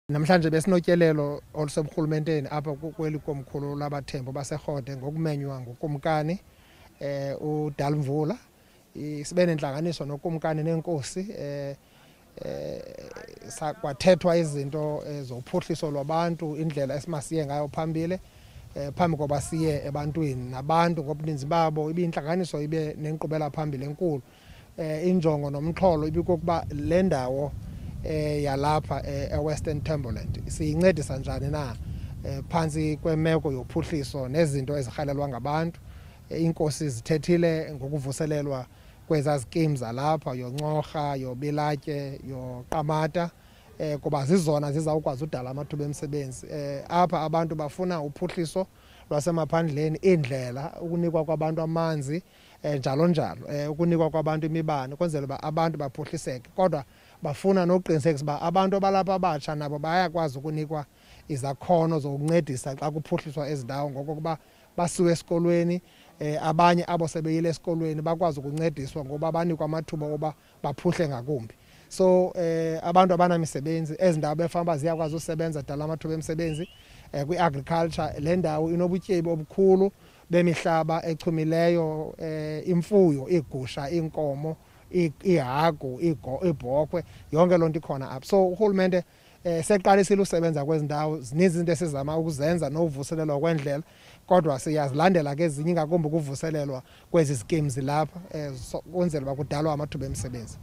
Namhlanje besinotyelelo oluseburhulumenteni apha kweli komkhulu labaThembu baseRhode ngokumenywa ngukumkani uDalimvula. Sibe nentlanganiso nokumkani nenkosi, kwathethwa izinto zophuhliso lwabantu, indlela esimasiye ngayo phambili, phambi koba siye ebantwini nabantu ngobuninzi babo. Ibiyintlanganiso ibe nenkqubela phambili enkulu. Injongo nomxholo ibikokuba le ndawo yalapha eWestern Thembuland siyincedisa njani na phantsi kwemeko yophuhliso nezinto ezirhalelwa ngabantu. Inkosi zithethile ngokuvuselelwa kwezaa zikimu zalapha, yoNcorha, yoBilatye, yoQamata, kuba zizona zizawukwazi udala amathuba emisebenzi. Apha abantu bafuna uphuhliso lwasemaphandleni, iindlela, ukunikwa kwabantu amanzi, njalo njalo, ukunikwa kwabantu imibane ukwenzela uba abantu baphuhliseke. Kodwa bafuna nokuqinisekisa uba abantu abalapha abatsha nabo bayakwazi ukunikwa izakhono zokuncedisa xa kuphuhliswa ezi ndawo, ngokokuba basiwe esikolweni, abanye abo sebeyile esikolweni bakwazi ukuncediswa ngoba banikwa amathuba oba baphuhle ngakumbi. So abantu abanamisebenzi ezi ndawo befana uba ziyakwazi usebenza, dala amathuba emisebenzi kwi-agriculture. Le ndawo inobutyebi obukhulu bemihlaba echumileyo, imfuyo, iigusha, iinkomo, iihagu, iibhokhwe, yonke loo nto ikhona apha. So urhulumente seqalisile usebenza kwezi ndawo, zininzi izinto esizama ukuzenza nokuvuselelwa kwendlela, kodwa siyazilandela ke ezinye, ingakumbi ukuvuselelwa kwezi zikimu zilapha, kwenzela uba kudalwa amathuba emisebenzi.